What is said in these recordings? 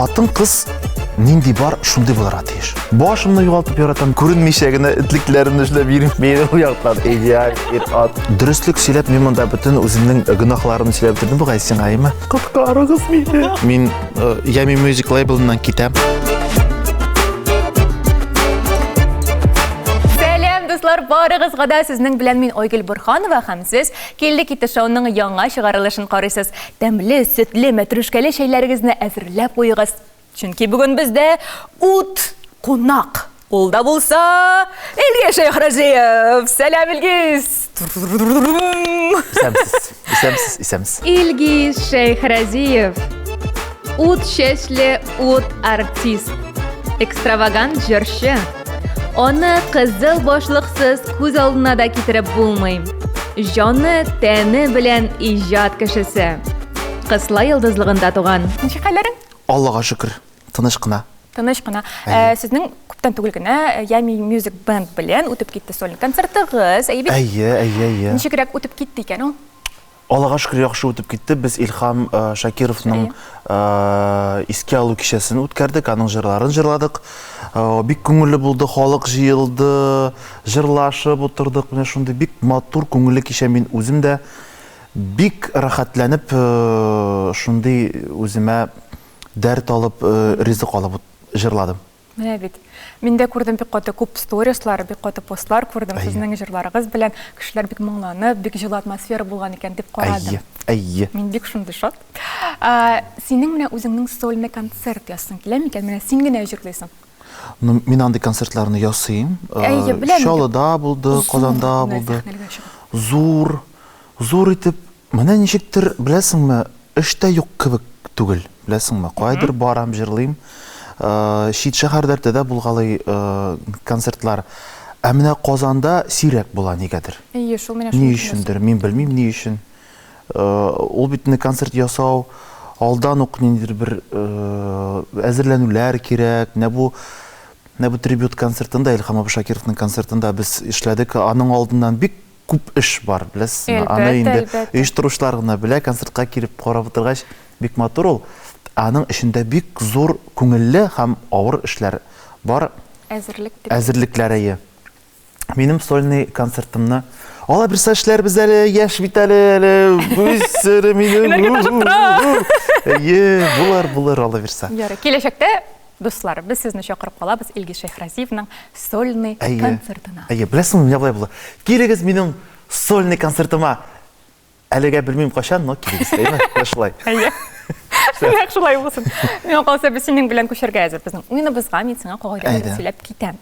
Хатын-кыз нинди бар, шундый булырга тиеш. Башымны югалтып яратам, күренмичә генә этлекләремне эшләп йөрим. Мин ул яктан идеаль ир-ат. Дөреслек сөйләп, мин монда бөтен үземнең гөнаһларымны сөйләп бетердем бугай сиңа, әйеме? Коткарыгыз мине. Мин Yummy Music лейблыннан китәм. Сәлам, дуслар, барыгызга да сезнең белән мин Айгөл Борханова һәм сез Килде китте шоуның яңа чыгарылышын карыйсыз. Тәмле, сөтле, мәтрүшкәле чәйләрегезне әзерләп куегыз. Чөнки бүген бездә ут кунак. Ул да булса Илгиз Шәйхразиев. Сәлам, Илгиз! Исәнмесез. Исәнмесез, исәнмесез. Илгиз Шәйхразиев. Ут чәчле ут артист. Экстравагант җырчы. Аны кызыл башлыксыз күз алдына да китереп булмый. Җаны, тәне белән иҗат кешесе. Кысла йолдызлыгында туган. Ничек хәлләрең? Аллага шөкер, тыныч кына. Тыныч кына. Ә, сезнең күптән түгел генә Yummy Music Band белән үтеп китте сольный концертыгыз, әйе бит? Әйе, әйе, әйе. Ничегрәк үтеп китте икән ул? Аллага шөкер, яхшы үтеп китте. Без Илһам Шакировның искә алу кичәсен үткәрдек, аның җырларын җырладык. Бик күңелле булды, халык җыелды, җырлашып утырдык. Менә шундый бик матур, күңелле кичә. Мин үзем дә бик рәхәтләнеп, шундый үземә дәрт алып, ризык алып җырладым. Менә бит. Мин дә күрдем бик каты күп сторислар, бик каты постлар күрдем сезнең җырларыгыз белән. Кешеләр бик моңланып, бик җылы атмосфера булган икән дип карадым. Әйе, әйе. Мин бик шундый шат. Синең менә үзеңнең сольный концерт ясыйсың килә микән? Менә син генә җырлыйсың. Ну, мин андый концертларны ясыйм. Әйе, беләм. Чаллыда булды, Казанда булды. Зур, зур итеп, менә ничектер, беләсеңме, Эш тә юк кебек түгел, беләсеңме? Каядыр барам, җырлыйм. Чит шәһәрләрдә дә булгалый концертлар. Ә менә Казанда сирәк була нигәдер. Әйе, шул менә шул. Ни өчендер, мин белмим ни өчен. Ул бит инде концерт ясау алдан ук ниндидер бер әзерләнүләр кирәк. Менә бу менә бу трибют концертын да, Илһам абый Шакировның концертын да без эшләдек. Аның алдыннан бик Күп эш бар, беләсезме? Аны инде оештыручылар гына белә, концертка килеп карап утыргач, бик матур ул. Аның эчендә бик зур күңелле һәм авыр эшләр бар. Әзерлек дип. Әзерлекләр, әйе. Минем сольный концертымны Алла бирсә эшләрбез әле, яшь бит әле, әле үсер минем. Энергия ташып тора. Әйе, булыр, булыр, Алла бирсә. Ярый, киләчәктә Дуслар, без сезне чакырып калабыз Илгиз Шәйхразиевның сольный концертына. Әйе, беләсеңме, менә болай була. Килегез минем сольный концертыма. Әлегә белмим кайчан, но килегез, әйеме? Менә шулай. Әйе. Нәкъ шулай булсын. Миңа калса, без синең белән күчәргә әзер. Безнең уеныбызга мин сиңа кагыйдәләрне сөйләп китәм.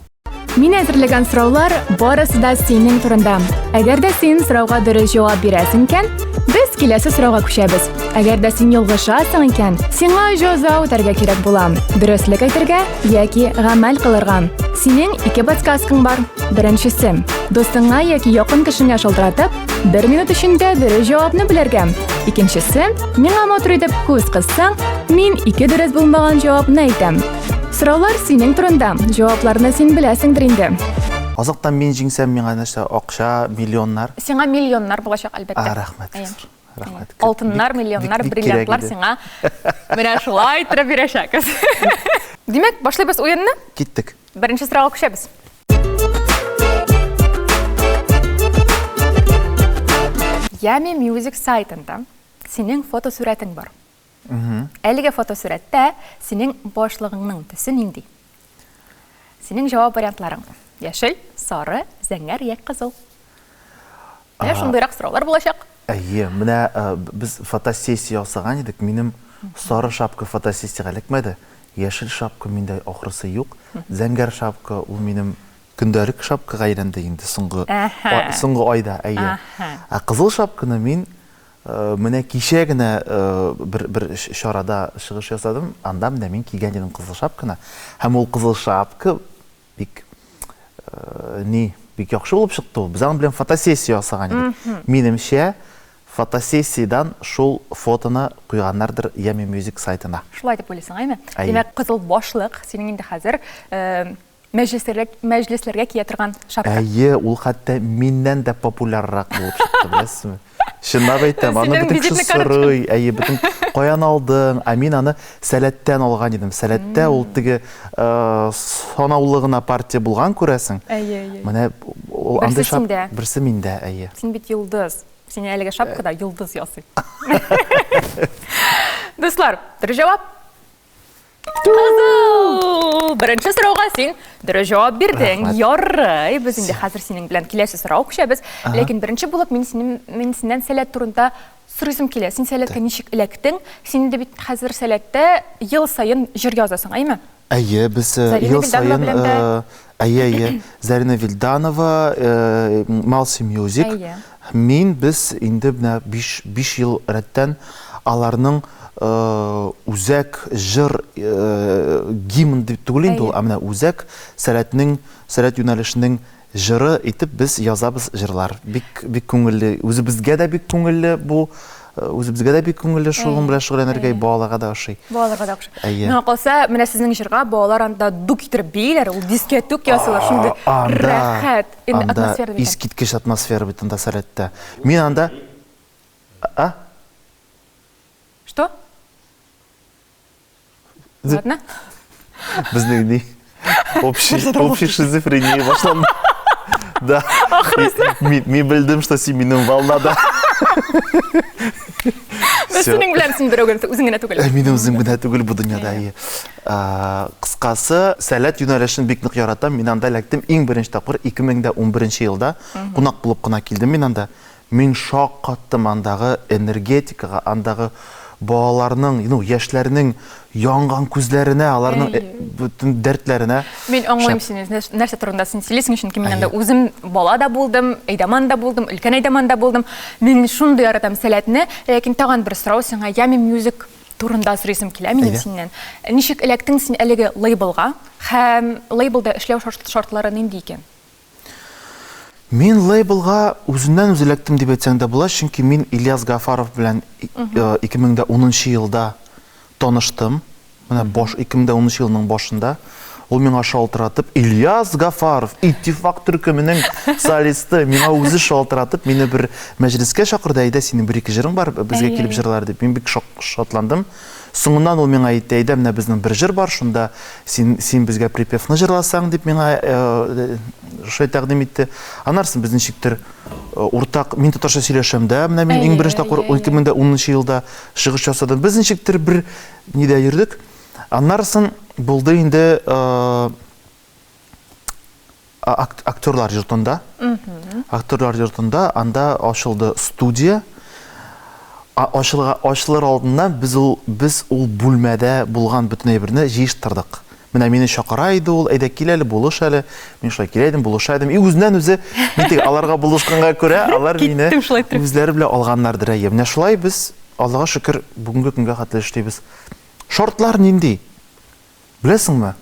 Мин әзерләгән сораулар барысы да синең турында. Әгәр дә син сорауга дөрес җавап бирәсең икән, без киләсе сорауга күчәбез. Әгәр дә син ялгышасың икән, сиңа җәза үтәргә кирәк була. Дөреслек әйтергә яки гамәл кылырга. Синең ике подсказкаң бар. Беренчесе, дустыңа яки якын кешеңә шалтыратып, бер минут эчендә дөрес җавапны белергә. Икенчесе, миңа матур итеп күз кыссаң, мин ике дөрес булмаган җавапны әйтәм. Сораулар синең турында. Җавапларны син беләсеңдер инде. Азактан мин җиңсәм, миңа нәрсә, акча, миллионнар? Сиңа миллионнар булачак, әлбәттә. А, рәхмәт. Рәхмәт. Алтыннар, миллионнар, бриллиантлар сиңа менә шулай иттереп бирәчәкбез. Димәк, башлыйбыз уенны? Киттек. Беренче сорауга күчәбез. Yummy Music сайтында синең фотосурәтең бар. Әлеге фотосурәттә синең башлыгыңның төсе нинди? Синең җавап вариантларың: яшел, сары, зәңгәр я кызыл. Менә шундыйрак сораулар булачак. Әйе, менә без фотосессия ясаган идек. Минем сары шапка фотосессиягә эләкмәде. Яшел шапка миндә ахрысы юк. Зәңгәр шапка ул минем көндәлек шапкага әйләнде инде соңгы соңгы айда, әйе. Ә кызыл шапканы мин Менә кичә генә бер бер чарада чыгыш ясадым. Анда менә мин кигән идем кызыл шапканы. Һәм ул кызыл шапка бик ни, бик яхшы булып чыкты ул. Без аның белән фотосессия ясаган идек. Минемчә, фотосессиядән шул фотоны куйганнардыр Yummy Music сайтына. Шулай дип уйлыйсың, әйме? Димәк, кызыл башлык синең инде хәзер Мәҗлесләргә, мәҗлесләргә кия торган шапка. Әйе, ул хәтта миннән дә популяррак булып чыкты, беләсезме? Чынлап әйтәм, аны бөтен кеше сорый, әйе, бөтен Каян алдың? Ә мин аны Сәләттән алган идем. Сәләттә ул теге санаулы гына партия булган, күрәсең. Әйе, әйе. Менә ул андый шап, берсе миндә, әйе. Син бит йолдыз. Сине әлеге шапкада йолдыз ясый. Дуслар, дөрес җавап. Кызыл! Беренче сорауга син дөрес җавап бирдең. Ярый, без инде хәзер синең белән киләсе сорау күчәбез. Ләкин беренче булып мин синең мин синнән сәләт турында сорыйсым килә. Син сәләткә ничек эләктең? Син инде бит хәзер сәләттә ел саен җыр язасың, әйме? Әйе, без ел саен әйе, әйе. Зарина Вильданова, Малси Мьюзик. Мин без инде менә 5 5 ел рәттән аларның үзәк җыр гимн дип түгел инде ул, ә менә үзәк сәләтнең, сәләт юнәлешенең җыры итеп без язабыз җырлар. Бик бик күңелле. Үзебезгә дә бик күңелле бу, үзебезгә дә бик күңелле шуның белән шөгыльләнергә, балаларга да ошый. Балаларга да ошый. Миңа калса, менә сезнең җырга балалар анда ду китереп бииләр, ул дискәтүк ясыйлар, шундый рәхәт. Анда искиткеч атмосфера бит анда сәләттә. Мин анда А? Что? Ладно. Безнең ни? Общий, общий шизофрения башланды. Да. Ахрысы. Мин, мин белдем, что син минем волнада. Без синең белән син берәү генә, үзең генә түгел. Э, мин үзем генә түгел бу дөньяда. Кыскасы, сәләт юнәлешен бик нык яратам. Мин анда эләктем иң беренче тапкыр 2011 елда. Кунак булып кына килдем мин анда. Мин шаккаттым андагы энергетикага, андагы балаларның, ну, яшьләрнең янган күзләренә, аларның э, бөтен дәртләренә. Мин аңлыйм сине, нәрсә турында син сөйлисең, чөнки мин анда үзем бала да булдым, әйдаман да булдым, өлкән әйдаман да булдым. Мин шундый яратам сәләтне, ләкин тагын бер сорау сиңа, Ями Music турында сорыйсым килә минем синнән. Ничек эләктең син әлеге лейблга һәм лейблда эшләү шартлары нинди икән? Мин лейблга үзеннән-үзе эләктем дип әйтсәң дә була, чөнки мин Ильяс Гафаров белән 2010 елда таныштым. Менә баш 2010 елның башында ул миңа шалтыратып, Ильяс Гафаров, Иттифак төркеменең солисты, миңа үзе шалтыратып, мине бер мәҗлескә чакырды, әйдә, синең бер-ике җырың бар, безгә килеп җырлар дип. Мин бик шатландым. Соңыннан ул миңа әйтте, әйдә, менә безнең бер җыр бар, шунда син, син безгә припевны җырласаң, дип миңа э, шулай тәкъдим итте. Аннан без ничектер э, уртак, мин татарча сөйләшәм дә, менә мин иң беренче тапкыр 2010 елда чыгыш ясадым. Без ничектер бер нидә йөрдек. Аннарысын булды инде э, Актерлар йортында. Актерлар йортында анда ачылды студия. Ачылга ачылыр алдыннан без ул без ул бүлмәдә булган бөтен әйберне җыештырдык. Менә мине чакыра иде ул, әйдә кил әле, булыш әле. Мин шулай килә идем, булыша идем. И үзеннән үзе мин теге аларга булышканга күрә, алар мине үзләре белән алганнардыр әйе. Менә шулай без, Аллага шөкер, бүгенге көнгә хәтле эшлибез. Шартлар нинди? Беләсеңме,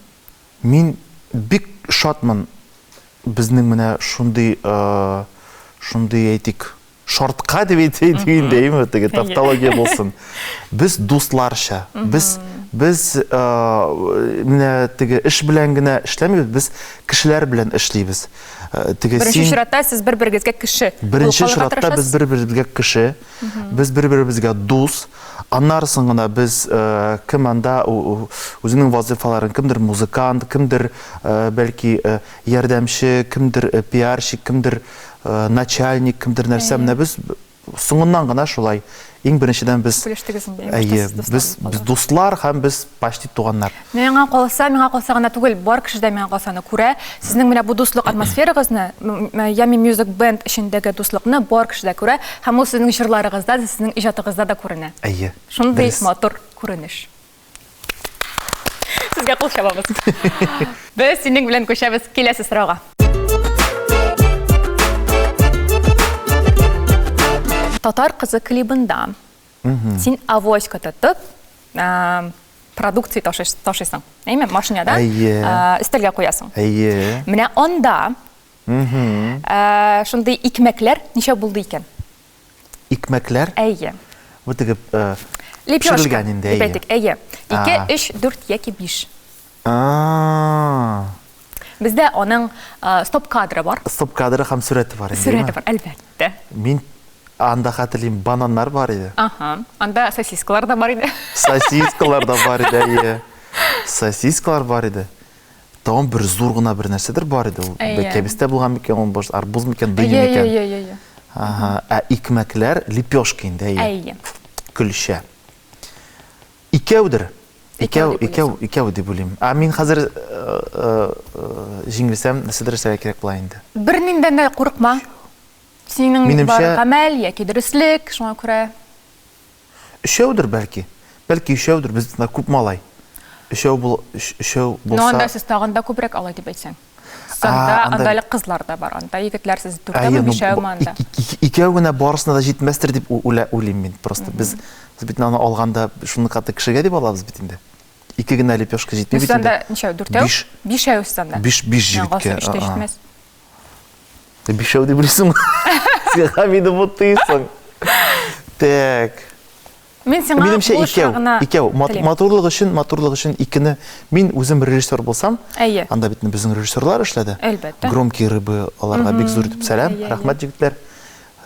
мин бик шатмын безнең менә шундый, шундый әйтик, шартка дип әйтик инде, әйеме, теге тавтология булсын. Без дусларча, без без менә теге эш белән генә эшләмибез, без кешеләр белән эшлибез. Теге Беренче чиратта сез бер-берегезгә кеше. Беренче чиратта без бер-беребезгә кеше. Без бер-беребезгә дус. Аннарысын гына без кем анда үзенең вазыйфаларын, кемдер музыкант, кемдер бәлки ярдәмче, кемдер пиарщик, кемдер начальник, кемдер нәрсә. Менә без соңыннан гына шулай. Иң беренчедән без Бүлештегез инде. Әйе, без дуслар һәм без почти туганнар. Миңа калса, миңа калса гына түгел, бар кеше дә миңа калсаны күрә. Сезнең менә бу дуслык атмосферагызны, Yummy Music Band эчендәге дуслыкны бар кеше дә күрә һәм ул сезнең җырларыгызда да, сезнең иҗатыгызда да күренә. Әйе. Шундый матур күренеш. Сезгә кул чабабыз. Без синең белән күчәбез киләсе сорауга. Татар кызы клибында син авоська тотып, продукция ташыйсың. Әйме, машинада өстәлгә куясың. Әйе. Менә анда шундый икмәкләр ничә булды икән? Икмәкләр? Әйе. Бу теге пешерелгән инде, әйе. Әйтик, әйе. 2, 3, 4 яки 5. Бездә аның стоп кадры бар. Стоп кадры һәм сурәте бар инде. Сурәте бар, әлбәттә. Мин. Анда хәтерлим, бананнар бар иде. Ага. Анда сосискалар да бар иде. Сосискалар да бар иде, әйе. Сосискалар бар иде. Тагын бер зур гына бер нәрсәдер бар иде. Ул кәбестә булган микән, ул баш арбуз микән, дыня микән? Әйе, әйе, әйе. Ага. Ә икмәкләр лепешка инде, әйе. Әйе. Көлчә. Икәүдер. Икәү, икәү, икәү дип уйлыйм. Ә мин хәзер э, э, э, җиңелсәм, нәрсәдер эшләргә кирәк була инде. Берниндән дә курыкма. Синең бар гамәл яки дөреслек, шуңа күрә. Өчәүдер бәлки. Бәлки өчәүдер, без монда күп малай. Өчәү бул, өчәү булса. Ну анда сез тагын да күбрәк алай дип әйтсәң. Анда, анда әле кызлар да бар. Анда егетләр сез дүртәүме, бишәүме анда? Икәү генә барысына да җитмәстер дип уйлыйм мин. Просто без без бит аны алганда шуны каты кешегә дип алабыз бит инде. Ике генә лепешка җитми бит инде. Анда ничәү? Дүртәү? Биш. Бишәү сез анда. Биш, биш җегеткә. Өч тә җитмәс. Бишәү дип уйлыйсыңмы? Син мине бутыйсың. Так. Мин сиңа Минемчә икәү, икәү. Матурлык өчен, матурлык өчен икене. Мин үзем режиссер булсам, Әйе. Анда бит безнең режиссерлар эшләде. Әлбәттә. Громкие рыбы аларга бик зур итеп сәлам. Рәхмәт, җегетләр.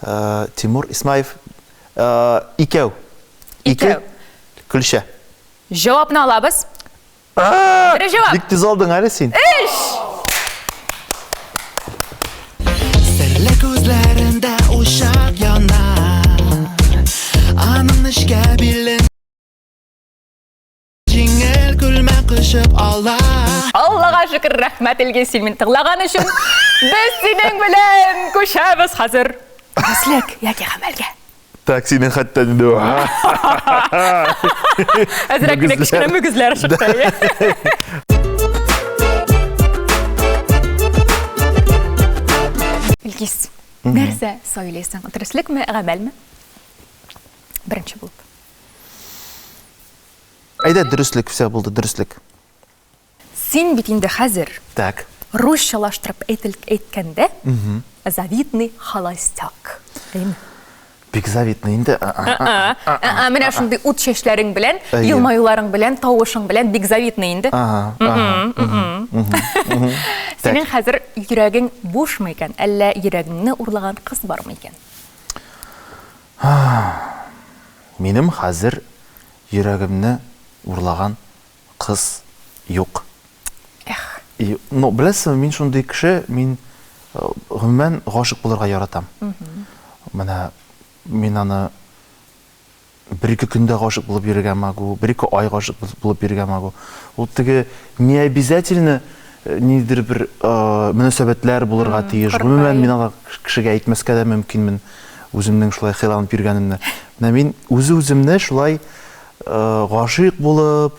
Э, Тимур Исмаев. Э, икәү. Ике. Көлчә. Җавапны алабыз. Дөрес җавап. Бик тиз алдың әле син. Өч! Серле күзләрендә учак яна Аның нечкә билен Җиңел күлмәк кочып ала Аллага шөкер, рәхмәт Илгиз, син мине тыңлаган өчен. Без синең белән күчәбез хәзер. Дөреслек яки гамәлгә. Так, синең хәтта инде. Әзрәк кенә кечкенә мөгезләр чыкты. Илгиз, нәрсә сайлыйсың? Дөреслекме, гамәлме? Беренче булып. Әйдә, дөреслек, все булды, дөреслек. Син бит инде хәзер. Так. Русчалаштырып әйткәндә, завидный холостяк. Әйеме? Бик завидный инде. Менә шундый ут чәчләрең белән, елмаюларың белән, тавышың белән бик завидный инде. Синең хәзер йөрәгең бушмы икән, әллә йөрәгеңне урлаган кыз бармы икән? Минем хәзер йөрәгемне урлаган Кыз юк. Эх. И, ну, беләсезме, мин шундый кеше, мин э, гомумән гашык булырга яратам. Менә мин аны бер-ике көндә гашык булып йөрергә могу, бер-ике ай гашык булып йөрергә могу. Ул теге не обязательно э, ниндидер бер э, мөнәсәбәтләр булырга тиеш. Гомумән, мин аны кешегә әйтмәскә дә мөмкинмен, үземнең шулай хыялланып йөргәнемне. Менә мин үзе-үземне шулай Гашыйк булып,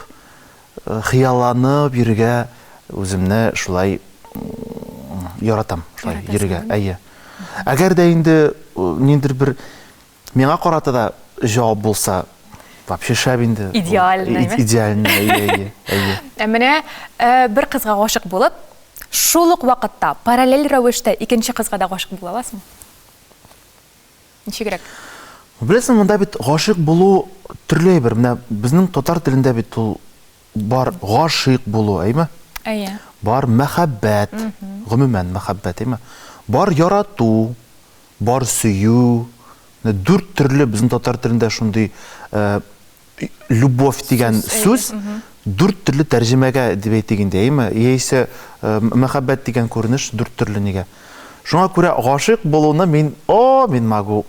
хыялланып йөрергә үземне шулай яратам, шулай йөрергә. Әйе. Әгәр дә инде ниндидер бер миңа карата да җавап булса, вообще шәп инде. Идеально, Идеально, әйе, әйе, әйе. Ә менә бер кызга гашык булып, шул ук вакытта параллель рәвештә икенче кызга да гашык була аласыңмы? Ничегрәк? Беләсең, монда бит гашыйк булу төрле әйбер. Менә безнең татар телендә бит ул бар гашыйк булу, әйме? Әйе. Бар мәхәббәт, гомумән мәхәббәт, әйме? Бар ярату, бар сөю. Менә дүрт төрле безнең татар телендә шундый э, любовь дигән сүз дүрт төрле тәрҗемәгә дип әйтик инде, әйеме? Яисә э, мәхәббәт дигән күренеш дүрт төрле нигә? Шуңа күрә гашыйк булуны мин, о, мин могу.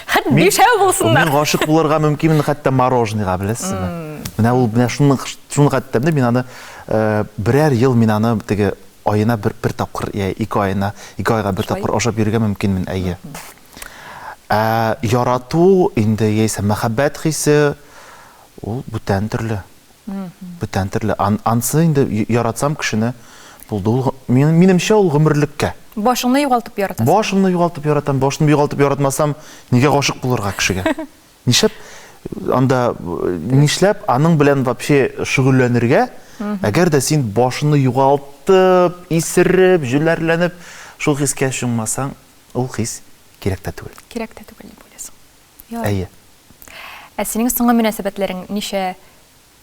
Хәт бишәү булсыннар. Мин гашыйк булырга мөмкинмен хәтта мороженыйга, беләсезме? Менә ул менә шуны шуны хәтта мин аны э, берәр ел мин аны теге аена бер бер тапкыр, я ике аена, ике айга бер тапкыр ашап йөрергә мөмкинмен, әйе. Ә ярату инде яисә мәхәббәт хисе ул бүтән төрле. Бүтән төрле. Ан, ансы инде яратсам кешене булды ул. Минемчә ул гомерлеккә. Башыңны югалтып яратасың. Башымны югалтып яратам. Башымны югалтып яратмасам, нигә гашык булырга кешегә? Нишләп анда нишләп аның белән вообще шөгыльләнергә, әгәр дә син башыңны югалтып, исереп, җүләрләнеп шул хискә чуммасаң, Ул хис кирәк тә түгел. Кирәк тә түгел дип уйлыйсың. Ярый. Әйе. Ә синең соңгы мөнәсәбәтләрең ничә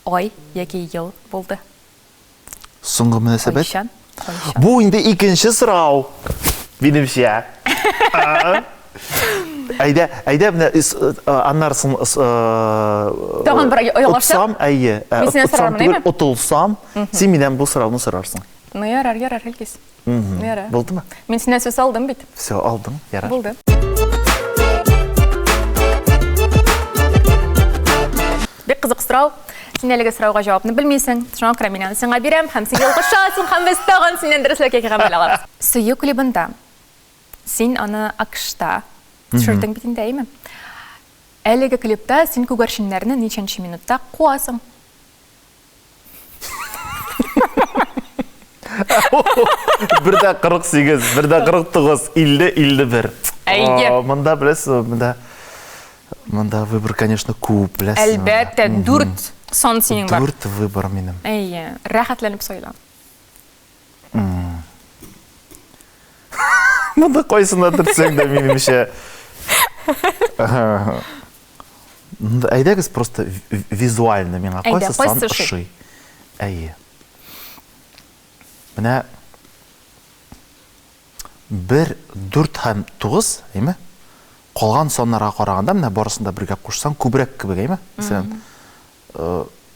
ай яки ел булды? Соңгы мөнәсәбәт? Кайчан? Кайчан? Бу инде икенче сорау, минемчә. Әйдә, әйдә менә аннары соң Тагын бер ялгышсам? Отсам, әйе. Мин синнән сорармын, әйме? Отылсам, син миннән бу сорауны сорарсың. Ну ярар, ярар, Илгиз. Ярар. Булдымы? Мин синнән сүз алдым бит. Все, алдың, ярар. Булды. Бик кызык сорау. Син әлеге сорауга җавапны белмисең. Шуңа күрә мин аны сиңа бирәм һәм син ялгышасың һәм без тагын синнән дөреслек яки гамәл алабыз. Сөю клибында син аны АКШта төшердең бит инде, әйеме? Әлеге клипта син күгәрченнәрне ничәнче минутта куасың? Бер дә 48, бер дә 49, 50, 51. Әйе. Монда беләсезме, монда монда выбор, конечно, күп, беләсезме? Әлбәттә, дүрт сан синең бар. Дүрт выбор минем. Әйе, рәхәтләнеп сайла. Монда кайсына төртсәң дә, минемчә. Әйдәгез просто визуально миңа кайсы сан ошый. Әйе. Менә 1, 4 һәм 9, әйме? Калган саннарга караганда, менә барысын да бергә кушсаң, күбрәк кебек, әйме? Мәсәлән,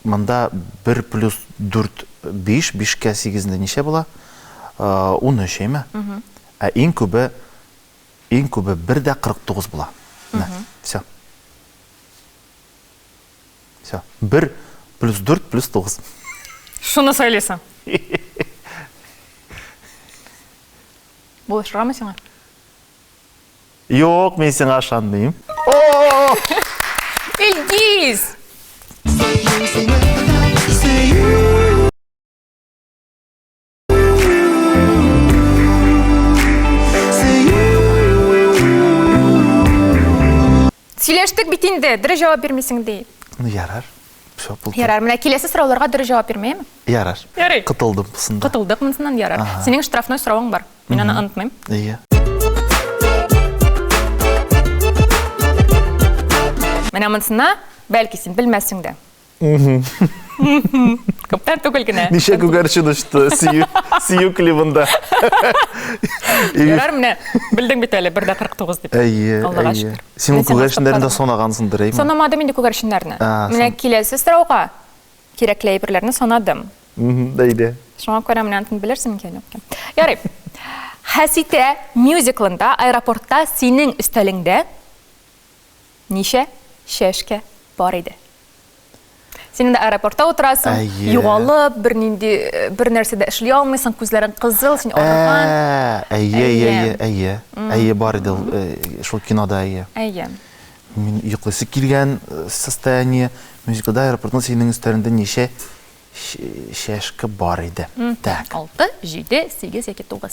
монда 1 плюс 4, 5, 5-кә 8-не ничә була? 13, әйме? Ә иң күбе Иң күбе 1 дә 49 була. Менә, все. Все. 1 плюс 4 плюс 9. Шуны сайлыйсың. Булышыргамы сиңа? Юк, мин сиңа ышанмыйм. Илгиз! Сөйләштек бит инде, дөрес җавап бирмисең ди. Ну, ярар. Все, булды. Ярар, менә киләсе сорауларга дөрес җавап бирмәйме? Ярар. Ярый. Котылдым бусында. Котылдык монысыннан, ярар. Синең штрафной соравың бар. Мин аны онытмыйм. Әйе. Менә монысына бәлки син белмәссең дә. Күптән түгел генә. Ничә күгәрчен очты сөю, сөю клибында. Ярар менә, белдең бит әле, 1.49 дип. Әйе, Аллага әйе. шөкер. Син ул Мин сиңа күгәрченнәрне дә стопларым. санагансыңдыр, әйме? Санамадым инде күгәрченнәрне. А, Менә сан- киләсе сорауга кирәкле әйберләрне санадым. Мгм, Әйдә. Шуңа күрә менә антын белерсең микән, юк икән. Ярый. Хәситә мюзиклында аэропортта синең өстәлеңдә Ничә чәшкә бар иде? Син инде аэропортта утырасың, Әйе. югалып, бернинди э, бер нәрсә дә эшли алмыйсың, күзләрең кызыл, син арыган. Ә, Әйе, әйе, Әйе. әйе, әйе. Әйе, бар иде ул, э, шул кинода, әйе. Әйе. Мин йоклыйсы килгән э, состояние. Мюзиклда аэропортның синең өстәлеңдә ничә чәшкә бар иде? Так. 6, 7, 8 яки 9.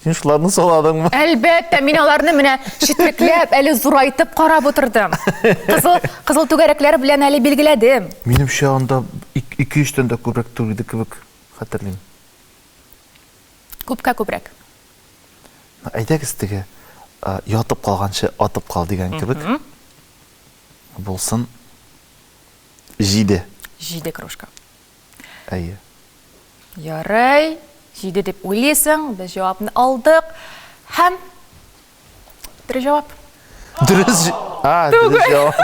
Син шуларны соладыңмы? Әлбәттә, мин аларны менә четрекләп, әле зурайтып карап утырдым. Кызыл, кызыл түгәрәкләр белән әле билгеләдем. Минемчә, анда 2-3 тән дә күбрәк түгел иде кебек хәтерлим. Күпкә күбрәк. Әйдәгез теге ятып калганчы атып кал дигән кебек. Булсын. 7. 7 кружка. Әйе. Ярый, җиде дип уйлыйсың, без җавапны алдык. Һәм дөрес җавап. Дөрес, а, дөрес җавап.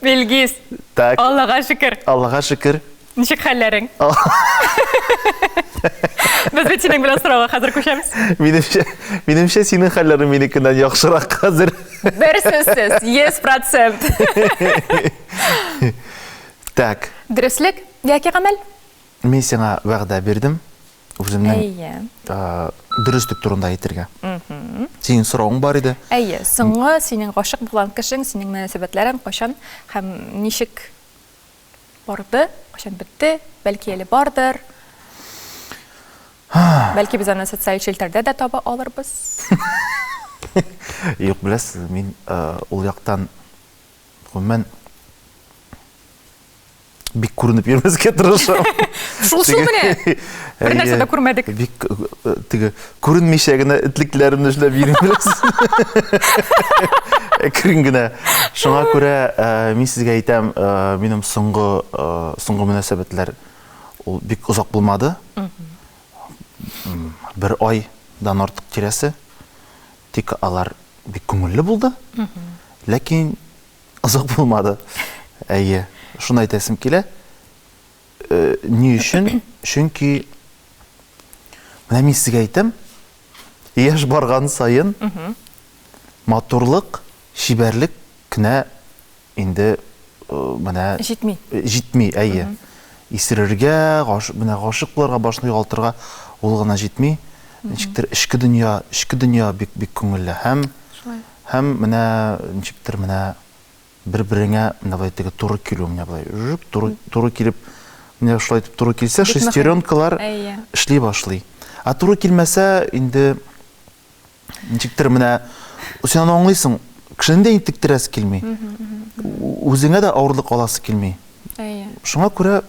Билгиз. Так. Аллага шөкер. Аллага шөкер. Ничек хәлләрең? Без бит синең белән сорауга хәзер күчәбез. Минемчә, минемчә синең хәлләрең минекеннән яхшырак хәзер. Бер сүзсез, 100%. Так. Дөреслек яки гамәл? Мин сиңа вәгъдә бирдем. Үземнең Әйе. дөреслек турында әйтергә. Синең соравың бар иде. Әйе, соңгы синең гашык булган кешең, синең мөнәсәбәтләрең кайчан һәм ничек Барды, кайчан бетте, бәлки әле бардыр. Бәлки без аны социаль челтәрдә дә таба алырбыз. Юк, беләсез, мин э, ул яктан гомумән бик күренеп йөрмәскә тырышам. Шул шул менә. Бер нәрсә дә күрмәдек. Бик э, теге күренмичә генә этлекләремне эшләп йөрим беләсез. Әкрен генә. Шуңа күрә э, мин сезгә әйтәм, э, минем соңгы соңгы мөнәсәбәтләр ул бик озак булмады. Бер айдан артык тирәсе. Тик алар бик күңелле булды. Ләкин озак булмады. Әйе, шуны әйтәсем килә. Э, ни өчен? Чөнки менә мин сезгә әйтәм, яшь барган саен матурлык, чибәрлек кенә инде э, менә җитми. Э, җитми, әйе. Исерергә, гаш, менә гашык булырга, башны югалтырга ул гына җитми. Ничектер эчке дөнья, эчке дөнья бик бик күңелле һәм һәм менә ничектер менә бер-береңә менә болай теге туры килү, менә болай жук туры, туры килеп, менә шулай итеп туры килсә, шестеренкалар эшли башлый. Ә туры килмәсә, инде ничектер менә син аны аңлыйсың, кешене дә интектерәсе килми. Үзеңә дә авырлык аласы килми. Шуңа күрә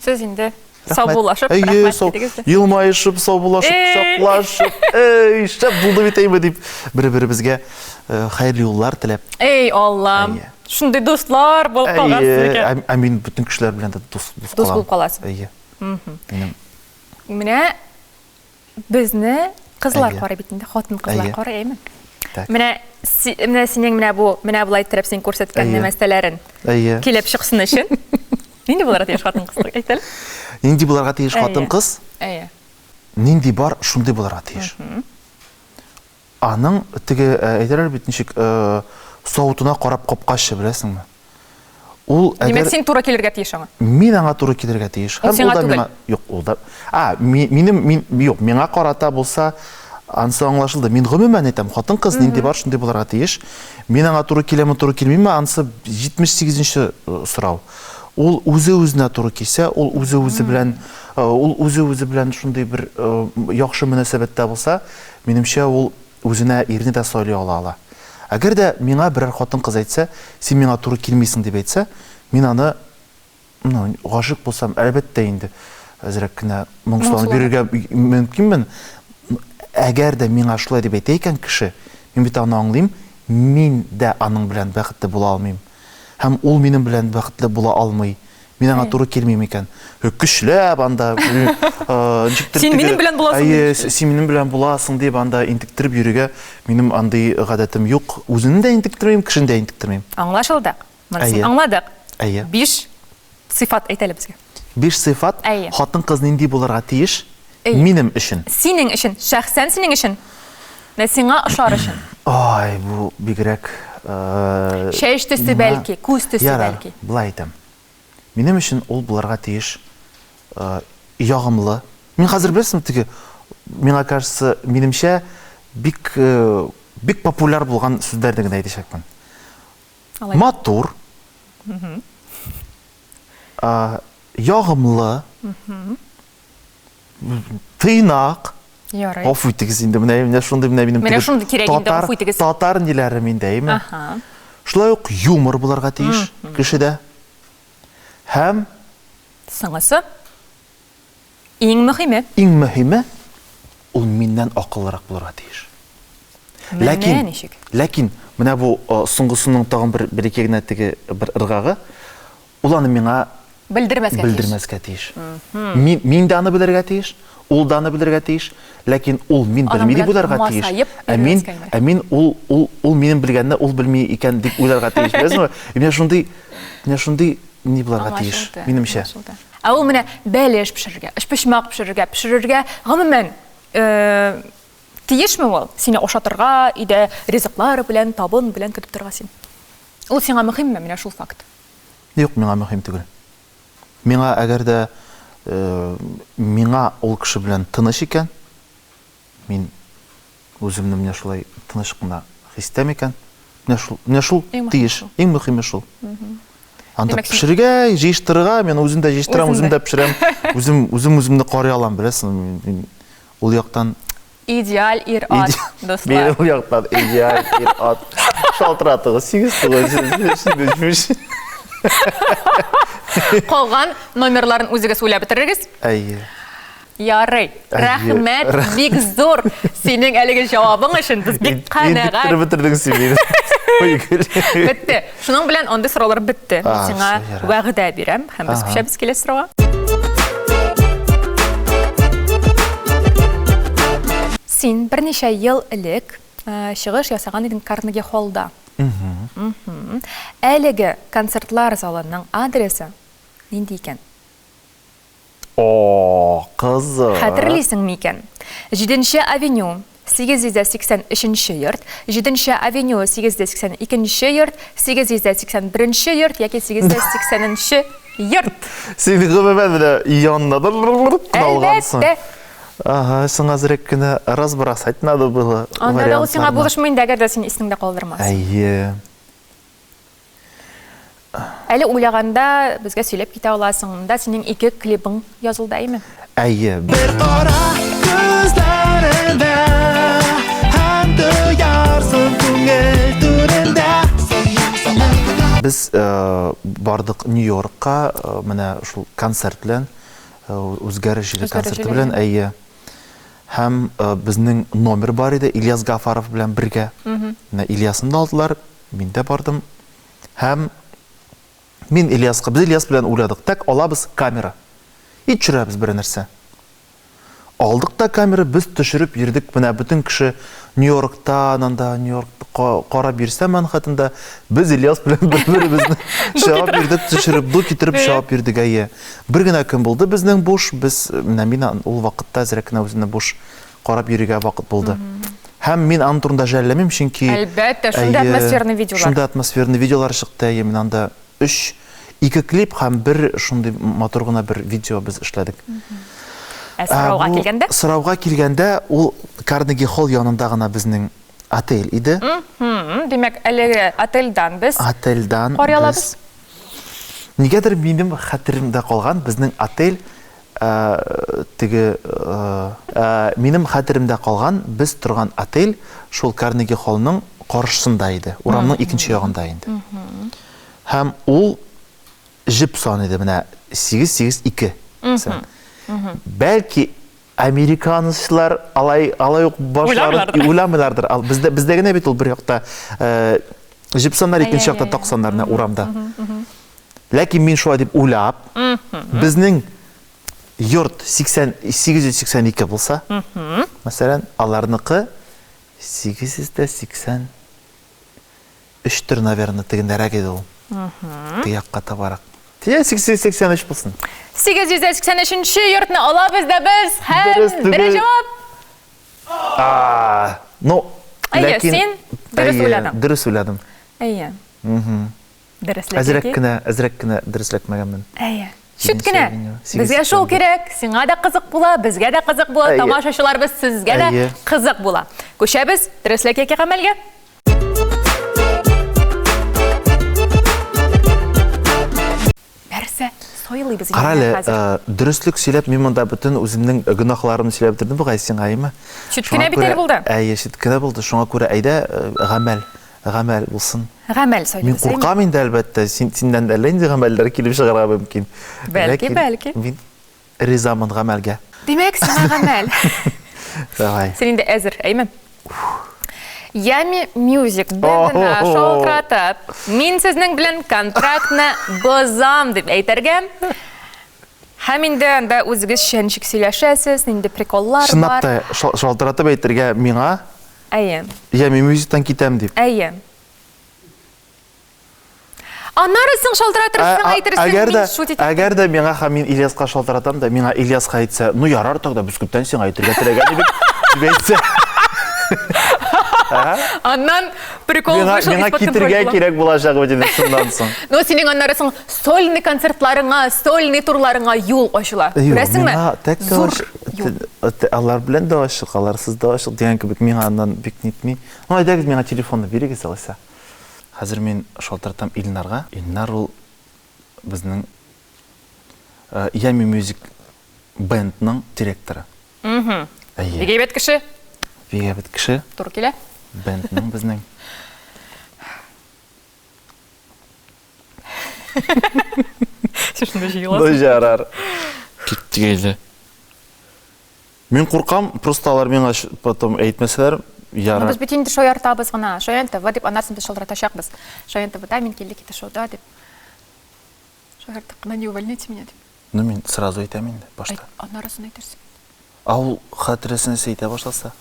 Сез инде саубуллашып, рәхмәт дидегез дә. Елмаешып, саубуллашып, кочаклашып, эй, шәп булды бит әйме дип, бер-беребезгә э, хәерле юллар теләп. Эй, Аллам. Шундый дуслар булып калгансыз икән. Ә мин бөтен кешеләр белән дә дус дус Дус булып каласың. Әйе. Минем Менә Безне кызлар карый бит инде, хатын-кызлар карый, әйме? Менә менә синең менә бу, менә болай иттереп син күрсәткән нәмәстәләрен. Әйе. Килеп чыксын өчен. Нинди булырга тиеш хатын-кыз? Әйт әле. Нинди булырга тиеш хатын-кыз? Әйе. Нинди бар, шундый булырга тиеш. Аның теге әйтәләр бит ничек савытына карап капкачы, беләсеңме? Ул әгәр Димәк, син туры килергә тиеш аңа. Мин аңа туры килергә тиеш. Һәм ул да миңа юк, ул да. А, минем мин юк, миңа карата булса, ансы аңлашылды. Мин гомумән әйтәм, хатын-кыз нинди бар, шундый булырга тиеш. Мин аңа туры киләме, туры килмиме, ансы 78нче сорау. Ул үзе үзенә туры килсә, ул үзе үзе белән, ул үзе үзе белән шундый бер яхшы мөнәсәбәттә булса, минемчә, ул Үзенә ирне дә сайлый ала ала. Әгәр дә миңа берәр хатын-кыз әйтсә, син миңа туры килмисең дип әйтсә, мин аны, ну, гашыйк булсам, әлбәттә инде, әзрәк кенә моңсуланып йөрергә мөмкинмен. Әгәр дә миңа шулай дип әйтә икән кеше, мин бит аны аңлыйм, мин дә аның белән бәхетле була алмыйм. Һәм ул минем белән бәхетле була алмый. Мин аңа туры килмим икән. Көчләп анда ничектер Син минем белән буласың. Әйе, син минем белән буласың дип анда интектереп йөрергә минем андый гадәтем юк. Үземне дә интектермим, кешене дә интектермим. Аңлашылды. Монысын аңладык. Әйе. Биш сыйфат әйт әле безгә. Биш сыйфат? Хатын-кыз нинди булырга тиеш? Минем өчен. Синең өчен, шәхсән синең өчен. Менә сиңа ошар өчен. Ай, бу бигрәк Чәч төсе бәлки, күз төсе бәлки. Ярар, болай әйтәм. Минем өчен ул булырга тиеш ягымлы. Мин хәзер беләсеңме, теге, миңа кажется, минемчә, бик бик популяр булган сүзләрне генә әйтәчәкмен. Матур. Ягымлы. Тыйнак. Ярый. Гафу итегез инде, менә менә шундый менә минем Менә шундый кирәк инде, гафу итегез. Татар ниләрем инде, әйме? Аһа. Шулай ук юмор булырга тиеш кешедә. Һәм Соңгысы иң мөһиме. Иң мөһиме ул миннән акыллырак булырга тиеш. Ләкин, ничек? Ләкин менә бу соңгысының тагын бер бер-ике генә теге бер ыргагы, Ул аны миңа белдермәскә тиеш. Белдермәскә тиеш. Мин, мин дә аны белергә тиеш, ул да аны белергә тиеш, ләкин ул мин белми дип уйларга тиеш. Ә мин, ә мин ул, ул, ул минем белгәнне ул белми икән дип уйларга тиеш. Беләсеңме? Менә шундый, менә шундый ни буларга тиеш, минемчә. Ә ул менә бәлеш пешерергә, өчпочмак пешерергә, пешерергә, гомумән, тиешме ул? Сине ашатырга, өйдә ризыклар белән, табын белән көтеп торырга син. Ул сиңа мөһимме, менә шул факт? Юк, миңа мөһим түгел. Миңа әгәр дә миңа ул кеше белән тыныч икән, мин үземне менә шулай тыныч кына хис итәм икән, менә шул, менә шул тиеш. Иң мөһиме шул. Анда пешерергә, җыештырырга, мин үзем дә җыештырам, үзем дә пешерәм, үзем үзем үземне карый алам, беләсеңме, мин ул яктан Идеаль ир-ат, дуслар. Минем ул яктан идеаль ир-ат. Шалтыратыгыз, 8 9 3 3 3. Калган номерларын үзегез уйлап бетерегез. Әйе. Ярый. Рәхмәт бик зур синең әлеге җавабың өчен. Без бик канәгать. Интектереп бетердең син мине. Бетте. Шуның белән андый сораулар бетте. Мин сиңа вәгъдә бирәм һәм без күчәбез киләсе сорауга. Син берничә ел элек чыгыш ясаган идең Карнеги Холлда. Әлеге концертлар залының адресы нинди икән? О, кызык. Хәтерлисең микән? Җиденче авеню, 883 нче йорт, Җиденче авеню, 882 нче йорт, 881 нче йорт яки 880 нче йорт. Син гомумән менә янына кына алгансың. Әлбәттә. Ага, сиңа әзрәк кенә разбросать надо было. Анда да ул сиңа булышмый инде, әгәр дә син исеңдә калдырмасаң. Әйе. Әле уйлаганда безгә сөйләп китә аласың. Монда синең ике клибың язылды, әйме? Әйе. Бер кара күзләрендә һәм тоярсың күңел түрендә. Без бардык Нью-Йоркка, менә шул концерт белән, Үзгәреш җиле концерты белән, әйе. Һәм безнең номер бар иде Ильяс Гафаров белән бергә. Менә Ильясны да алдылар, Мин дә бардым. Һәм мин Ильяска, без Ильяс белән уйладык. Так, алабыз камера. И төшерәбез бер нәрсә. Алдык та камера, без төшереп йөрдек. Менә бөтен кеше Нью-Йоркта, анда Нью-Йорк карап йөрсә Манхэттенда, без Ильяс белән бер-беребезне чыгып йөрдек, төшереп, ду китереп чыгып йөрдек, әйе. Бер генә көн булды безнең буш, без менә мин ул вакытта әзрәк кенә үземне буш карап йөрергә вакыт булды. Һәм мин аның турында жәлләмим, чөнки Әлбәттә, шундый атмосферный видеолар. Шундый атмосферный видеолар чыкты, әйе, мин анда өч, ике клип һәм бер шундый матур гына бер видео без эшләдек. Ә сорауга килгәндә? Сорауга килгәндә, ул Карнеги Холл янында гына безнең отель иде. Димәк, әлеге отельдан без Отельдан карый алабыз. Нигәдер минем хәтеремдә калган безнең отель теге минем хәтеремдә калган без торган отель шул Карнеги Холлның каршысында иде, урамның икенче ягында инде. Һәм ул җеп сан иде, менә 882. Бәлки Американецлар алай алай ук башларын уйламыйлардыр. Бездә бездә генә бит ул бер якта җеп саннар, икенче якта так саннар менә урамда. Ләкин мин шулай дип уйлап, безнең йорт 80 882 булса, мәсәлән, аларныкы 880 Өчтер, наверное, тегендәрәк иде ул. Теге якка табарак. Тия 883 булсын. 883 нче йортны алабыз да без һәм дөрес җавап. А, ну, Әйе, син дөрес уйладың. Дөрес уйладым. Әйе. Дөрес. Әзрәк кенә, әзрәк кенә дөресләтмәгәнмен. Әйе. Чүт кенә. Безгә шул кирәк, сиңа да кызык була, безгә дә кызык була, тамашачыларыбыз сезгә дә кызык була. Күчәбез дөреслек яки гамәлгә. Нәрсә сайлыйбыз инде Кара әле, дөреслек сөйләп, мин монда бөтен үземнең гөнаһларымны сөйләп бетердем бугай сиңа, әйеме? Чүт кенә бит әле булды. Әйе, чүт кенә булды. Шуңа күрә әйдә, гамәл, гамәл булсын. Гамәл сайлыйбыз. Мин куркам инде, әлбәттә, син синнән әллә нинди гамәлләр килеп чыгарга мөмкин. Бәлки, бәлки. Мин ризамын гамәлгә. Димәк, сиңа гамәл. Давай. Син инде әзер, әйме? Ями Music бендына шалтыратып, мин сезнең белән контрактны бозам дип әйтергә. Һәм инде анда үзегезчә ничек сөйләшәсез, нинди приколлар бар. Чынлап та шалтыратып әйтергә миңа? Әйе. Ями Musicтан китәм дип. Әйе. Аннары соң шалтыратырсың, әйтерсең, мин шут итеп. Әгәр дә миңа һәм мин Ильяска шалтыратам да, миңа Ильяска әйтсә, ну ярар тогда, без күптән сиңа әйтергә теләгән идек, дип әйтсә. Аннан прикол вышел из-под контроля. Миңа китергә кирәк булачак бит инде шуннан соң. Ну, синең аннары соң сольный концертларыңа, сольный турларыңа юл ачыла. Күрәсеңме? Зур юл. Алар белән дә ачык, аларсыз да ачык дигән кебек миңа аннан бик нитми. Ну, әйдәгез миңа телефонны бирегез алайса. Хәзер мин шалтыратам Илнарга. Илнар ул безнең Yummy Music бендның директоры. Әйе. Бик әйбәт кеше. Бик әйбәт кеше. Туры килә. Бендның безнең. Син шунда җыеласың. Ну, ярар. Киттек әйдә. Мин куркам, просто алар миңа потом әйтмәсәләр, ярар. Ну, без бит инде шаяртабыз гына. Шаян ТВ дип, аннан соң без шалтыратачакбыз. Шаян ТВда мин килдек инде шоуда дип. Шаярттык кына, не увольняйте меня дип. Ну, мин сразу әйтәм инде, башта. Әйт, аннарысын әйтерсең. Ә ул хәтерәсен әйтә башласа?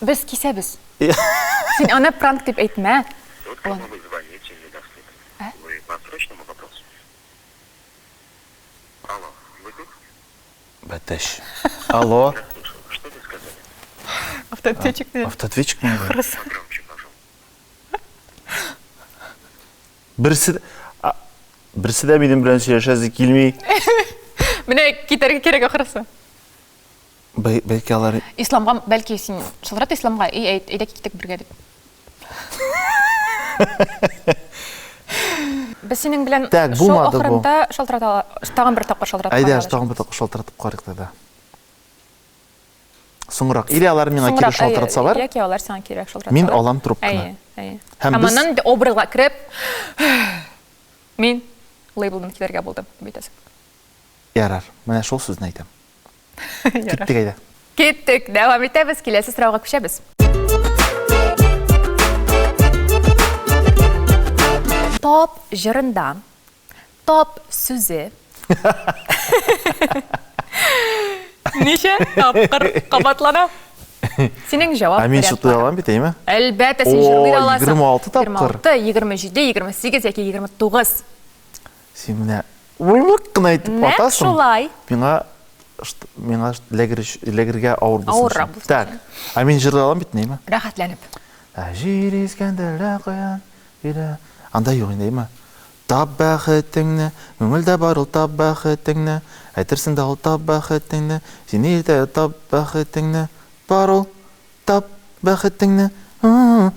Без кисәбез. Син аны пранк дип әйтмә. Тот, кому вы звоните, недоступен. Ә? Вы по срочному вопросу? Алло, вы тут? Бәтәч. Алло. Я слушаю. Что вы сказали? Автоответчик. Автоответчик ми? Погромче, пожалуйста. Берсе берсе дә минем белән сөйләшәсе килми. Менә китәргә кирәк ахрысы. Бәлки алар Исламга, бәлки син шылтырат Исламга, эй, әйт, әйдә киттек бергә дип. Без синең белән Так, шоу булмады бу. ахырында шалтырата тагын бер тапкыр шалтыратып Әйдә, карыйк. тагын бер тапкыр шалтыратып карыйк тогда. Соңрак. Или алар миңа кире Соңрак, әйе, шалтыратсалар, Яки алар сиңа кире шалтыратсалар. мин алам трубканы. Әйе, әйе. Һәм Һәм без- аннан инде образга кереп, мин лейблдан китәргә булдым, дип әйтәсең. Ярар, менә шул сүзне әйтәм. Ярар. Киттек әйдә. Киттек, дәвам итәбез, киләсе сорауга күчәбез. Топ җырында топ сүзе ничә тапкыр кабатлана? Синең җавап Ә мин вариантлары. чытлый алам бит, әйме? Әлбәттә, син җырлый О, аласың. 26 тапкыр. 26, 27, 28 яки 29. Син менә уйлык кына итеп Нәкъ атасың. шулай. Миңа миңа ләгергә авыр булсын. Авыррак өчен. булсын Так. Ә мин җырлый алам бит, нейме? Рәхәтләнеп. Ә җир искәндә лә каян килә. Анда юк инде, әйме? Тап бәхетеңне, күңелдә бар ул тап бәхетеңне. Әйтерсең дә ул тап бәхетеңне. Сине илтә тап бәхетеңне. Бар ул тап бәхетеңне.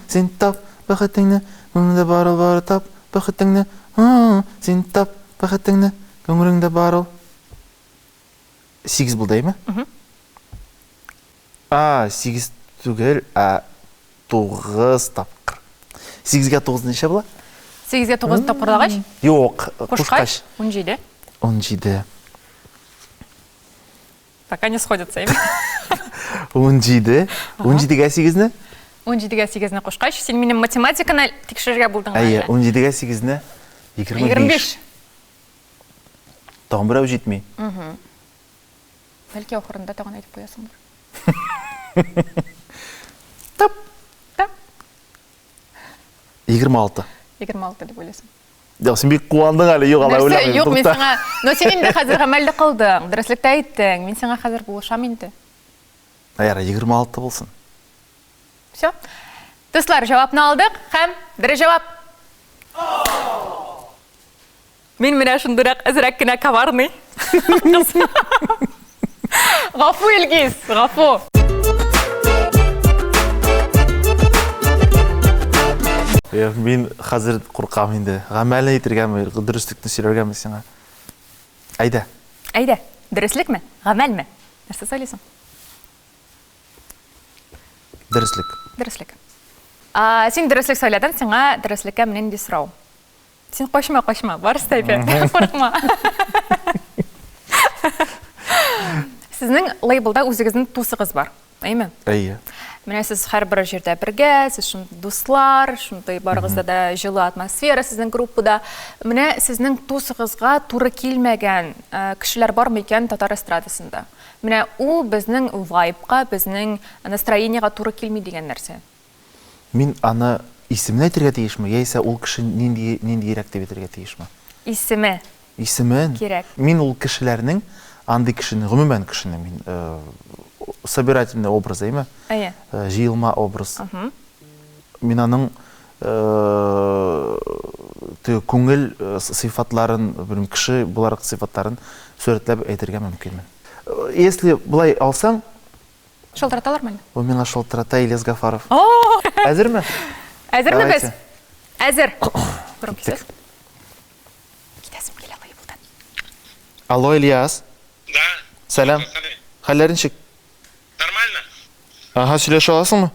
Син тап бәхетеңне. Күңелдә бар ул бар тап бәхетеңне. Син тап бәхетеңне. Күңелеңдә бар ул. 8 булды, әйме? А, 8 түгел, ә 9 тапкыр. 8-гә 9 ничә була? 8-гә 9 тапкырлагач, Юк, кушкач кушкач. 17. 17. Пока не сходятся, әйме? 17. 17-гә 8-не? 17-гә 8-не кушкач, син минем математиканы тикшерергә булдың Әйе, әллә? 17-гә 8-не 25. 25. Тагын берәү җитми. Бәлки ахырында тагын әйтеп куясыңдыр. Тап. Тап. 26. 26 дип уйлыйсың. Юк, син бик куандың әле, юк, алай Нәрсә? уйламыйм. Юк, мин Тукта. сиңа, но син инде хәзер гамәлдә кылдың, дөреслектә әйттең. Мин сиңа хәзер булышам инде. Ярар, 26 булсын. Все. Дуслар, җавапны алдык һәм дөрес җавап. Мин менә шундыйрак әзрәк кенә коварный. Гафу, Илгиз, гафу. Юк, мин хәзер куркам инде. Гамәлне әйтергәме, дөреслекне сөйләргәме сиңа? Әйдә. Әйдә, дөреслекме, гамәлме? Нәрсә сайлыйсың? Дөреслек. Дөреслек. А, син дөреслек сайладың, сиңа дөреслеккә менә нинди сорау. Син качма, качма, барысы да әйбәт, курыкма. Сезнең лейблда үзегезнең тусыгыз бар, әйме? Әйе. Менә сез һәрбер җирдә бергә, сез шундый дуслар, шундый барыгызда да җылы атмосфера сезнең группада. Менә сезнең тусыгызга туры килмәгән кешеләр бармы икән татар эстрадасында? Менә ул безнең вайбка, безнең настроениега туры килми дигән нәрсә. Мин аны исемен әйтергә тиешме, яисә ул кеше нинди, ниндиерәк дип әйтергә тиешме? Исеме. Исемен. Кирәк. Мин ул кешеләрнең, андый кешене, гомумән кешене мин собирательный образ, әйме? Әйе. Җыелма образ. Мин аның теге күңел сыйфатларын, белмим, кеше буларак сыйфатларын сурәтләп әйтергә мөмкинмен. Если болай алсаң, Шалтыраталармы әллә? Ул миңа шалтырата, Ильяс Гафаров. О! Әзерме? Әзерме без? Давайте. Әзер. Громкий Киттек. связь. Китәсем килә лейблдан. Алло, Ильяс. Да. Сәлам. Хәлләр ничек? Нормально? Ага, сөйләшә аласыңмы?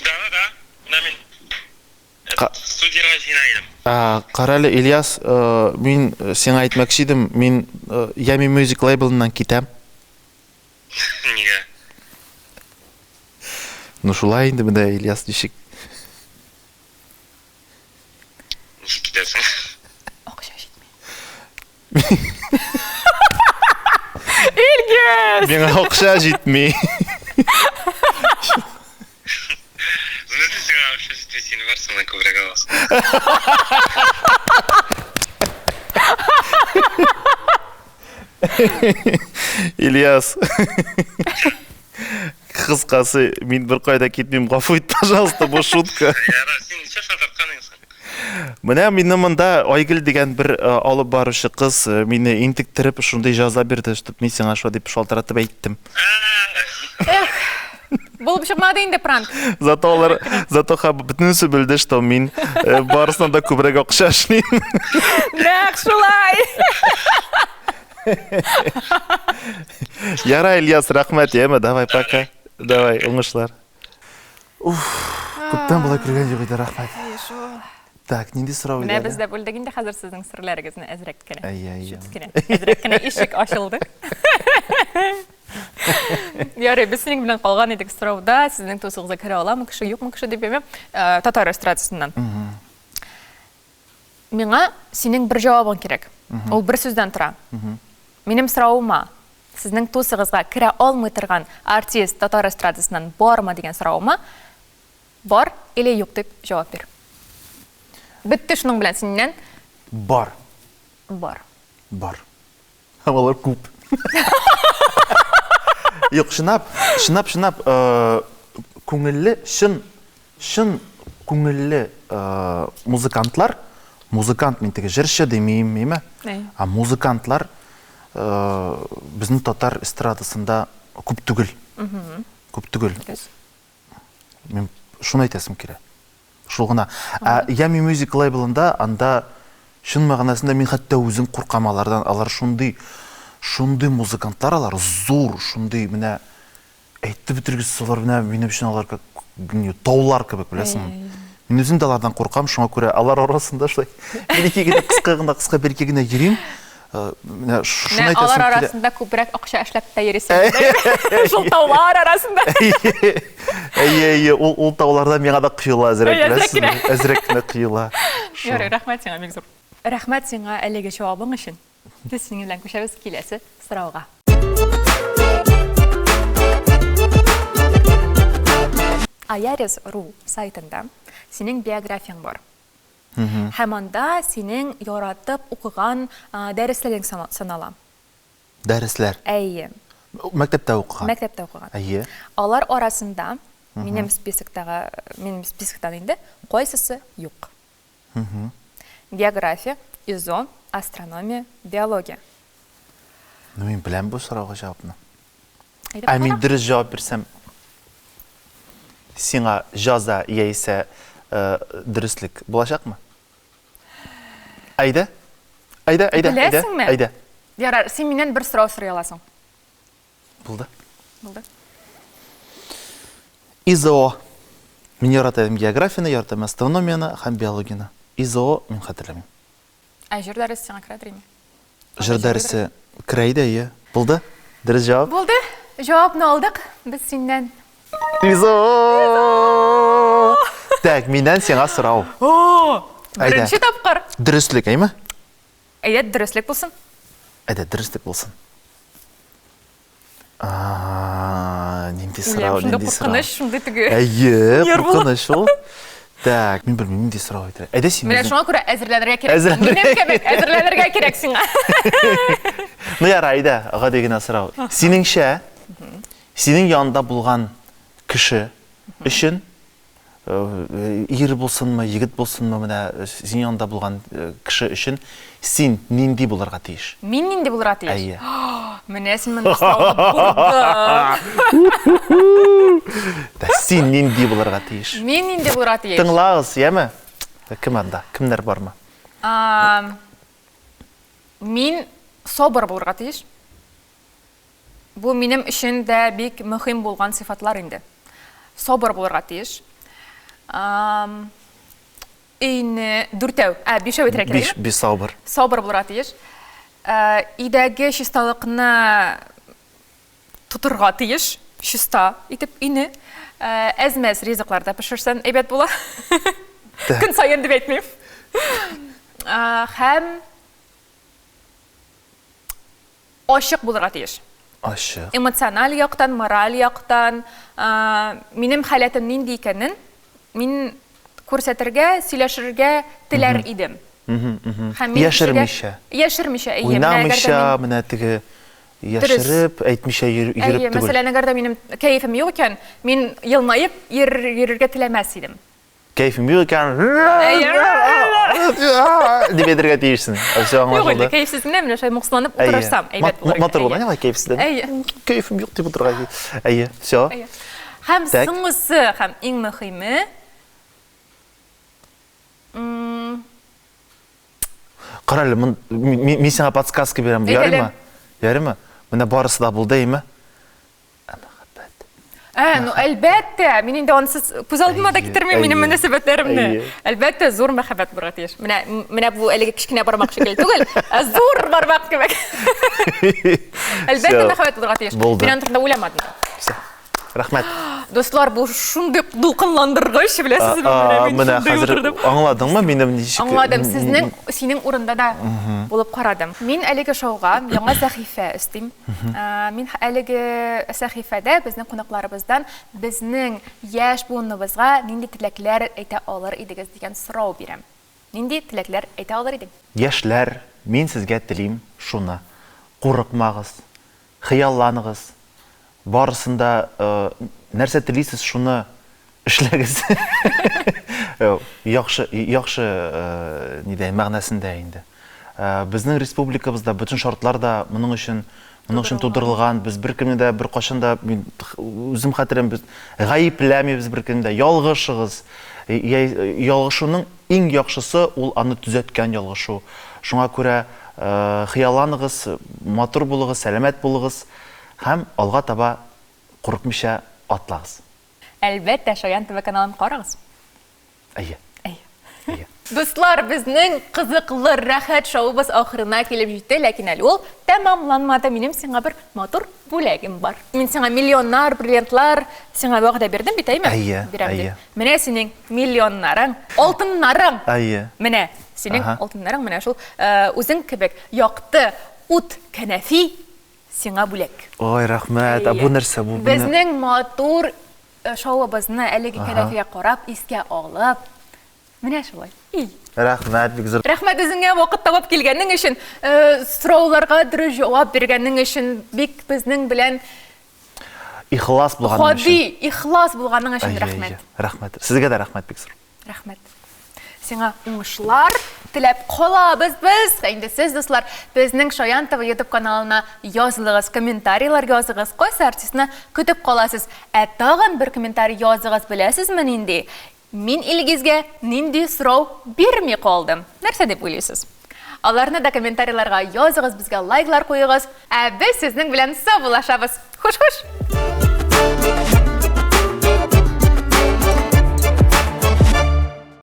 Да, да, да. Менә мин. Студиягә җыена идем. Карале, Ильяс, мин сиңа әйтмәкче идем, мин Yummy Music лейблыннан китәм. Нигә? Ну шулай инде менә, Ильяс, ничек? Ничек китәсең? Акча җитми. Илгиз! Миңа акча җитми. В смысле сиңа акча җитми, син барсыңнан күбрәк аласың. Ильяс. Кыскасы, мин беркая да китмим, гафу ит, пожалуйста, бу шутка. Ярар, син ничә шалтыраткан идең соң? Менә мине монда Айгөл дигән бер э, алып баручы кыз э, мине интектереп шундый җәза бирде, чтоб мин сиңа шулай дип шалтыратып әйттем. Эх, булып чыкмады инде пранк. Зато алар, зато ха бөтенесе белде, что мин э, барысынан да күбрәк акча эшлим. Нәкъ шулай. Ярай, Ильяс, рәхмәт, яме, давай, пока. Давай, уңышлар. Уф, күптән болай көлгән юк иде, рәхмәт. Так, нинди сорау иде Менә әле? без дә бүлдек инде хәзер сезнең серләрегезне әзрәк кенә. Әйе, әйе. Чүт кенә. Әзрәк кенә ишек ачылды. Ярый, без синең белән калган идек сорауда. Сезнең тусыгызга керә аламы кеше, юкмы кеше дип, яме, э, татар эстрадасыннан. Миңа синең бер җавабың кирәк. Ул бер сүздән тора. Минем соравыма, сезнең тусыгызга керә алмый торган артист татар эстрадасыннан бармы дигән соравыма, бар или юк дип җавап бир. Бетте шуның белән синнән. Бар. Бар. Бар. Һәм алар күп. Юк, чынлап, чынлап, чынлап, э, күңелле, чын, чын күңелле э, музыкантлар, музыкант мин теге җырчы димим, име? Ә музыкантлар э, безнең татар эстрадасында күп түгел. Күп түгел. Мин шуны әйтәсем килә. Шул гына. Ә Yummy Music лейблында анда чын мәгънәсендә мин хәтта үзем куркам алардан. Алар шундый, шундый музыкантлар алар, зур, шундый менә әйтеп бетергесез алар менә минем өчен алар как таулар кебек, беләсеңме? Мин үзем дә алардан куркам, шуңа күрә алар арасында шулай бер-ике генә кыска гына, кыска бер-ике генә йөрим. Менә шуны әйтәсем Алар арасында күбрәк акча эшләп тә йөрисең. Шул таулар арасында. Әйе, әйе, ул ул тауларда миңа да коела әзрәк, беләсезме? Әзрәк кенә коела. Ярый, рәхмәт сиңа бик зур. Рәхмәт сиңа әлеге җавабың өчен. Без синең белән күчәбез киләсе сорауга. Аярис.ру сайтында синең биографияң бар. Һәм анда синең яратып укыган дәресләрең санала. Дәресләр? Әйе. Мәктәптә укыган? Мәктәптә укыган. Әйе. Алар арасында минем списоктагы, минем списоктан инде кайсысы юк? География, ИЗО, астрономия, биология. Ну, мин беләм бу сорауга җавапны. Ә мин дөрес җавап бирсәм, сиңа җаза яисә дөреслек булачакмы? Әйдә. Әйдә, әйдә, әйдә. Беләсеңме? Әйдә. Ярар, син миннән бер сорау сорый аласың. Булды. Булды. ИЗО. Мин ярата идем географияне, яратам астрономияне һәм биологияне. ИЗО мин хәтерләмим. Ә җыр дәресе сиңа керәдер инде? Җыр дәресе керә иде, әйе. Булды? Дөрес җавап? Булды. Җавапны алдык без синнән. ИЗО! Так, миннән сиңа сорау. Әйдә. Беренче тапкыр. Дөреслек, әйме? Әйдә, дөреслек булсын. Әйдә, дөреслек булсын. Нинди сорау, нинди сорау. Куркыныч, шундый теге. Әйе, куркыныч ул. Так, мин белмим, нинди сорау әйтергә. Әйдә син. Менә шуңа күрә әзерләнергә кирәк. Минем кебек әзерләнергә кирәк сиңа. Ну ярар, әйдә, гади генә сорау. Синеңчә, синең янында булган кеше өчен Ир булсынмы, егет булсынмы, менә синең янында булган кеше өчен син нинди булырга тиеш? Мин нинди булырга тиеш? Әйе. Менә син мондый сорауны бурдың. Дә, син нинди булырга тиеш? Мин нинди булырга тиеш? Тыңлагыз, яме? Кем анда? Кемнәр бармы? Мин собр булырга тиеш. Бу минем өчен дә бик мөһим булган сыйфатлар инде. Собр булырга тиеш. Өйне дүртәү, ә бишәү әйтергә кирәк. Биш, биш сабыр. Сабыр булырга тиеш. Өйдәге чисталыкны тотырга тиеш, чиста итеп өйне. Әз-мәз ризыклар да пешерсән әйбәт була. Көн саен дип әйтмим. Һәм ачык булырга тиеш. Ачык. Эмоциональ яктан, мораль яктан, минем халәтем нинди икәнен мин күрсәтергә, сөйләшергә теләр идем. Һәм мин яшермичә. Яшермичә, әйе. Уйнамыйча, менә теге яшереп, әйтмичә йөреп түгел. Әйе, мәсәлән, әгәр дә минем кәефем юк икән, мин елмаеп йөрергә теләмәс идем. Кәефем юк икән. Дип әйтергә тиешсең. Все аңлашылды. Юк инде, кәефсез генә менә шулай муксыланып утырсам, әйбәт булыр. Матур була, алай кәефсездән. Әйе. Кәефем юк дип утырырга. Әйе, все. Һәм соңгысы һәм иң мөһиме, Кара әле, мин сиңа подсказка бирәм, ярыймы? Ярыймы? Менә барысы да булды, әйеме? Ә мәхәббәт. Ә, ну әлбәттә, мин инде ансыз күз алдыма да китермим минем мөнәсәбәтләремне. Әлбәттә, зур мәхәббәт булырга тиеш. Менә менә бу әлеге кечкенә бармак шикелле түгел, ә зур бармак кебек. Әлбәттә, мәхәббәт булырга тиеш. Мин аның турында уйламадым. Всё. Рәхмәт. Дуслар, бу шундый дулкынландыргыч, беләсезме? Менә мин Менә хәзер аңладыңмы минем ничек? Аңладым. Сезнең синең урында да булып карадым. Мин әлеге шоуга яңа сәхифә өстим. Мин әлеге сәхифәдә безнең кунакларыбыздан безнең яшь буыныбызга нинди теләкләр әйтә алыр идегез дигән сорау бирәм. Нинди теләкләр әйтә алыр идең? Яшьләр, мин сезгә телим шуны, курыкмагыз, хыялланыгыз, барысын да нәрсә телисез, шуны эшләгез. Яхшы, яхшы нидә, мәгънәсендә инде. Безнең республикабызда бөтен шартлар да моның өчен моның өчен тудырылган. Без беркемне дә беркайчан да, мин үзем хәтерем, без гаепләмибез беркемне дә. Ялгышыгыз. Ялгышуның иң яхшысы ул аны төзәткән ялгышу. Шуңа күрә хыялланыгыз, матур булыгыз, сәламәт булыгыз һәм алга таба курыкмыйча атлагыз. Әлбәттә, Шаян ТВ каналын карагыз. Әйе. Әйе. Әйе. Дуслар, безнең кызыклы, рәхәт шоуыбыз ахырына килеп җитте, ләкин әле ул тәмамланмады. Минем сиңа бер матур бүләгем бар. Мин сиңа миллионнар, бриллиантлар сиңа вәгъдә бирдем бит, әйме? Әйе, Бирәм дип. әйе. Менә синең миллионнарың, алтыннарың. Әйе. Менә синең алтыннарың, менә шул э, үзең кебек якты ут кәнәфи сиңа бүләк. Ой, рәхмәт. Ә бу нәрсә? Бу Безнең матур э, шоуыбызны әлеге кәнәфигә карап, искә алып, менә шулай. И. Рәхмәт, бик зур. Рәхмәт үзеңә вакыт табып килгәнең өчен, э, сорауларга дөрес җавап биргәнең өчен, бик безнең белән Ихлас булганың өчен. Гади, ихлас булганың өчен рәхмәт. Рәхмәт. Сезгә дә рәхмәт бик зур. Рәхмәт. Сиңа уңышлар теләп калабыз без. Ә инде сез, дуслар, безнең Шаян ТВ YouTube каналына язылыгыз, комментарийлар языгыз, кайсы артистны көтеп каласыз. Ә тагын бер комментарий языгыз, беләсезме нинди? Мин Илгизгә нинди сорау бирми калдым? Нәрсә дип уйлыйсыз? Аларны да комментарийларга языгыз, безгә лайклар куегыз. Ә без сезнең белән саубуллашабыз. Хуш-хуш!